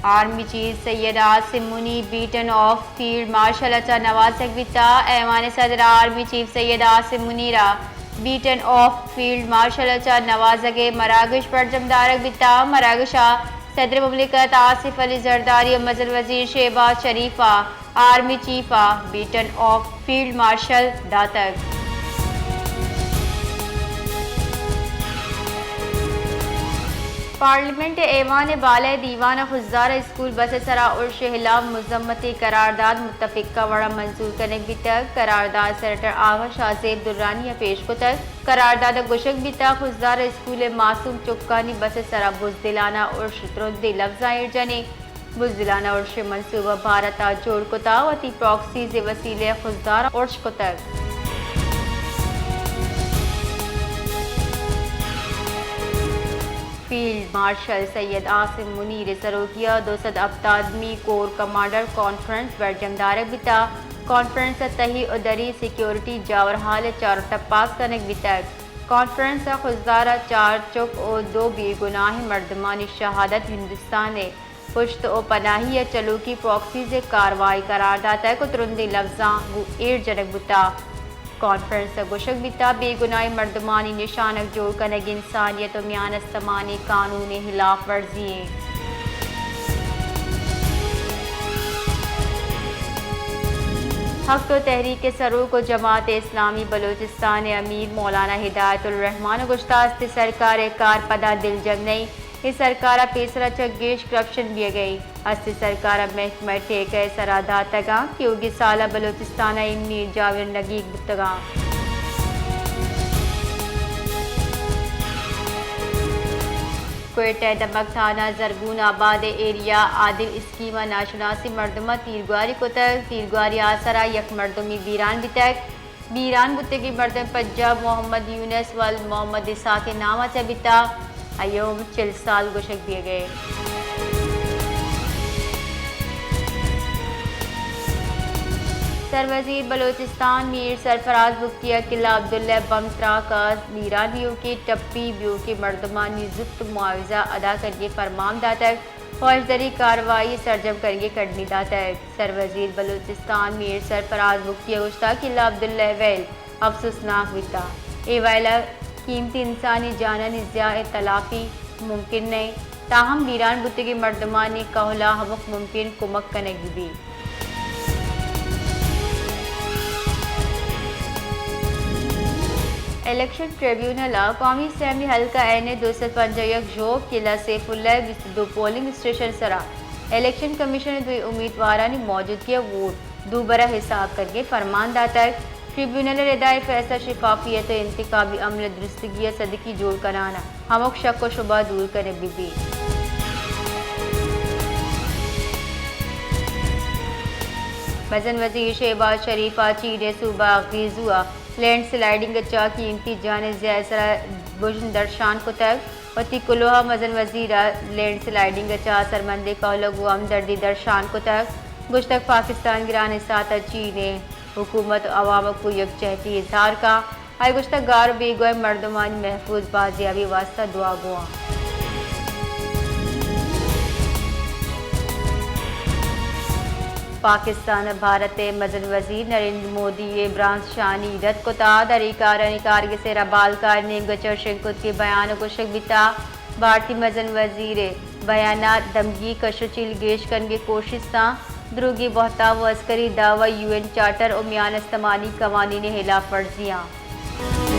Army chief Syed Asim Munir baton of field marshal ء چہ نوازگ بیتا۔ ایوان صدر ء آرمی چیف سید عاصم منیر ء بیٹن آف فیلڈ مارشل ء چہ نوازگ ء مراگش برجم دارگ بیتا۔ مراگش ء صدر مملکت آصف علی زرداری ء مزن وزیر شہباز شریف ء آرمی چیف ء بیٹن آف فیلڈ مارشل داتگ۔ پارلیمنٹ ء ایوان بالائے دیوان ء خضدار ء اسکول بس ء سرا ارش ء ہلاپ مذمتی قرارداد متفقہ وڑا منظور کنگ بیتگ۔ قرارداد سینیٹر آغا شاہ زیب درانی ء پیش کتگ۔ قرارداد ء گوشگ بیتگ خضدار ء اسکول ء معصوم چکانی بس ء سرا بزدلانہ ارش ترندیں لفظاں ایر جنیں۔ بزدلانہ ارش ء منصوبہ بھارت ء جوڑ کتا، وتی پراکسیز ء وسیلہ ء خضدار ارش کتگ۔ فیلڈ مارشل سید عاصم منیر ء سروکی ء دو سد ہپتادمی کور کمانڈر کانفرنس برجم دارگ بیتا۔ کانفرنس ء تہی ء دری سیکیورٹی جاور ہال ء چارٹ ء پاس کنگ بیتگ۔ کانفرنس ء خضدار ء چار چک ء دو بے گناہیں مردمانی شہادت ہندوستان ء پشت ء پناہی ء چلوکی پراکسیز ء کاروائی قرار داتگ ء ترندیں لبزاں گوں ایر جنگ بوتگ۔ کانفرنس ء گوشگ بیتگ، بے گناہیں مردمانی نشانگ جوڑ کنگ انسانیت ء میان استمانی قانون ء ہلاف ورزی انت۔ حق ء تحریک ء سروک ء جماعت اسلامی بلوچستان ء امیر مولانا ہدایت الرحمان ء گوشتگ، است سرکار ء کار پدا دلجم نہ انت۔ اے سرکار ء پیسرا چہ گیش کرپشن بیگ ء انت۔ است سرکار ء محکمہ ٹیکہ ء سرا داتگ انت کہ اوگی سال ء بلوچستان ء ایمنی جاور نگیگ بوتگ انت۔ کوئٹہ ء دمگ تھانہ زرگون آباد ء ایریا عادل اسکیم ء ناشناسیں مردماں تیرگواری کتگ۔ تیرگواری آسرا یک مردمے بیران بیتگ۔ بیران بوتگیں مردم پنجاہ محمد یونس ولد محمد اسحاق ء نام ء چہ بیتا۔ آئی ء عمر چل سال گوشگ بیگ ء۔ سروزیر بلوچستان میر سرفراز بگٹی ء قلعہ عبداللہ بم تراک ء بیران بیوکیں ٹپی بیوکیں مردمانی زوت معاوضہ ادا کنگے فرمان داتگ۔ فوجداری کاروائی سرجم کنگے کڈنی داتگ۔ سروزیر بلوچستان میر سرفراز بگٹی ء گوشتگ کہ قلعہ عبداللہ ء ویل افسوسناک بیتگ۔ اے ویل ء قیمتی انسانی جانانی زیان ء تلافی ممکن نہ انت، تاہم بیران بوتگیں مردمانی کہول ء ہمک ممکن کمک کنگ بہ بیت۔ الیکشن ٹریبیونل ء قومی اسمبلی حلقہ این ء دو سد پنجاہ و یک ژوب قلعہ سیف اللہ ء بیست و دو پولنگ اسٹیشن سرا الیکشن کمیشن ء دوئیں امیدوارانی موجودگی ء ووٹ دوبرہ حساب کنگ ء فرمان داتگ۔ ٹریبیونل ء ردا اے فیصلہ شفافیت ء انتخابی عمل ء درستگی ء صدقی جوڑ کنان ء ہمک شک ء شبہ دور کنگ بہ بیت۔ مزن وزیر شہباز شریف ء چین ء صوبہ گیزو ء لینڈ سلائیڈنگ ء چہ قیمتی جان ء زیان ء سرا بژن درشان کتگ۔ وتی کلوہ ء مزن وزیر ء لینڈ سلائیڈنگ ء چہ اثرمندیں کہول ء گوں ہمدردی درشان کتگ۔ گوشتگ، پاکستان گرانیں ساعت ء چین ء حکومت ء عوام ء گوں یکجہتی اظہار کن۔ آئی ء گوشتگ، گار ء بیگواہیں مردمانی محفوظ بازیابی ء واستہ دعا گوں انت۔ پاکستان ء بھارت ء مزن وزیر نریندر مودی ء برانز شانی رد کتگ۔ دری کارانی کارگس ء را بالکار نیمگ ء چہ شنگ کتگیں بیان ء گوشگ بیتگ، بھارتی مزن وزیر ء بیان ء دمگی کش ء چیل گیش کنگ ء کوشست انت، دروگی بہتام ء عسکری دعوی یو این چارٹر ء میان استمانی قوانین ء ہلاف ورزی انت۔